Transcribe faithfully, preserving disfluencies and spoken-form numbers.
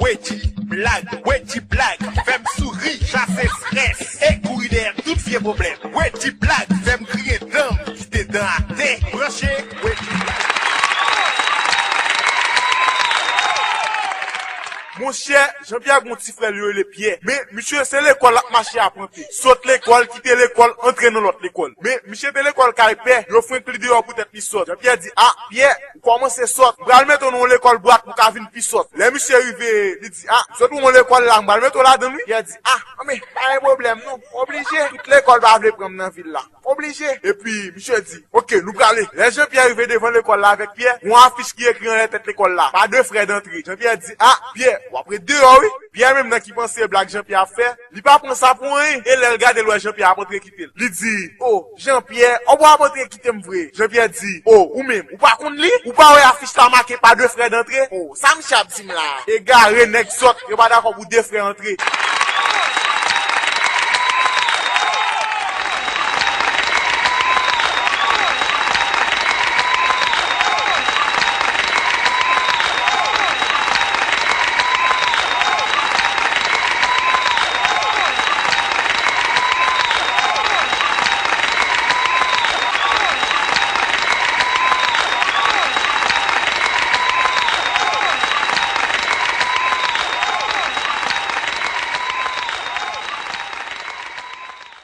Wedji Blag, Wedji Blag, fè m souri, chase strès, e kouri dèyè tout vye pwoblèm. Wedji Blag, fè m griyen dan m, kite dan atè, branche, Wedji Blag. Monchè, Jean Pierre gon ti frè l yo rele Pyè. Men, misye, se lekòl l ap mache ap ranpe. Sot lekòl, kite lekòl, antre nan lòt lekòl. Men, misye te lekòl kay pè, yo frenk li deyò poutèt li sòt. Jean Pierre di, a, Pyè, ou kòmanse sòt. M pral mete w nan yon lekòl bwat pou w ka vin pi sòt. Lè misye rive, li di, a, m sot yon lekòl la, m pral mete w ladan l wi. Pyè di, a, men, pa gen pwoblèm non, oblije. Tout lekòl pa vle pran m nan vil la. Oblije. Epi, misye di, oke, nou prale. Lè Jean Pierre rive devan lekòl la avèk Pyè, yon afich ki ekri anlè tèt lekòl la, pas de frais d'entrée. Jean Pierre di, a, Pyè, w ap ret deyò wi. Pyè menm nan ki panse blag Jean Pierre ap fè, li pa pran sa pou anyen. E lè l gade l wè Jean Pierre ap antre kite l. Li di, o, Jean Pierre, o, w ap antre kite m vre. Jean Pierre di, o, ou menm, ou pa konn li? Ou pa wè afich la make pas de frais d'entrée? O, sa misye ap di m la? Egare, nèg sòt, yo pa dakò pou de frè antre.